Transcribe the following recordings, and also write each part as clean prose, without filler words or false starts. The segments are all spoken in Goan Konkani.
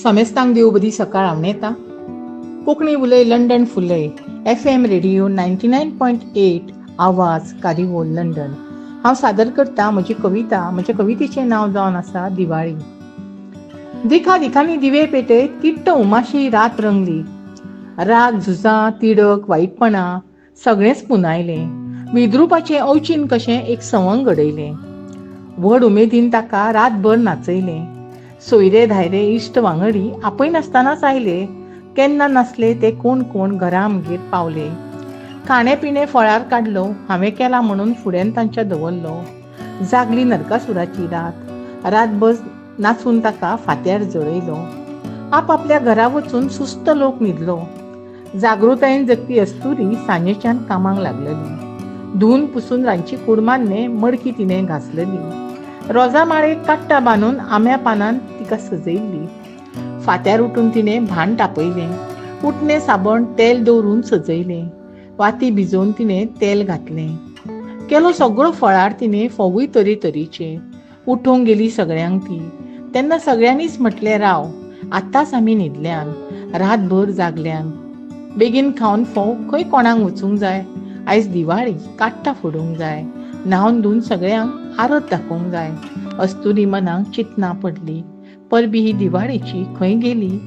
समेस्तांक देव बरी सकाळ आवणेता. कोंकणी उलय लंडन फुलय FM radio 99.8 आवाज कारिवोल लंडन. हांव सादर करता म्हजी कविता. म्हज्या कवितेचें नांव जावन आसा दिवाळी. दिखा दिखांनी दिवे पेटयत किट्ट उमाशी रात रंगली. राग, झुजां, तिडक, वायटपणां सगळेंच पुनायलें. विद्रुपाचें अवचीन कशें एक सवंग घडयलें. व्हड उमेदीन ताका रातभर नाचयलें. सोयरे धायरे इश्ट वांगडी आपयनासतनाच आयले. केन्ना नासले ते कोण कोण घरा आमगेर पावले. खाणें पिणें फळार काडलो, हांवें केला म्हणून फुड्यान तांच्या दवरलो. जागली नरकासुराची रात. रातभर नाचून ताका फात्यार जळयलो. आपापल्या घरा वचून सुस्त लोक न्हिदलो. जागृतायेन जगपी अस्तुरी सांजेच्यान कामाक लागलेली. धुवन पुसून रांदची कूड मान्ने मडकी तिणें घासलेली. रोजा माळेक काट्टां बांदून आंब्या पानान तिका सजयल्ली. फात्यार उठून तिणें भाण तापयलें. उटणें साबण तेल दवरून सजयलें. वाती भिजोवन तिणें तेल घातलें. केलो सगळो फळार तिणें फोवूय तरेतरेचे. उठोवंक गेली सगळ्यांक ती. तेन्ना सगळ्यांनीच म्हटलें, राव, आतांच आमी न्हिदल्यान, रातभर जागल्यान. बेगीन खावन फोव खंय कोणाक वचूंक जाय. आयज दिवाळी, काट्टां फोडूंक जाय. न्हावन धुवन सगळ्यांक आरत दाखोवंक जाय. अस्तुरी मनाक चिंतना पडली. परबी ही दिवाळेची खंय गेली.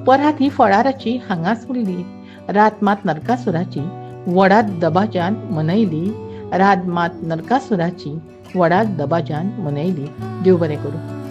परात ही फळाराची हांगाच उरली. रात मात नरकासुराची व्हडा दबाज्यान मनयली. रात मात नरकासुराची व्हडा दबाज्यान मनयली. देव बरें करूं.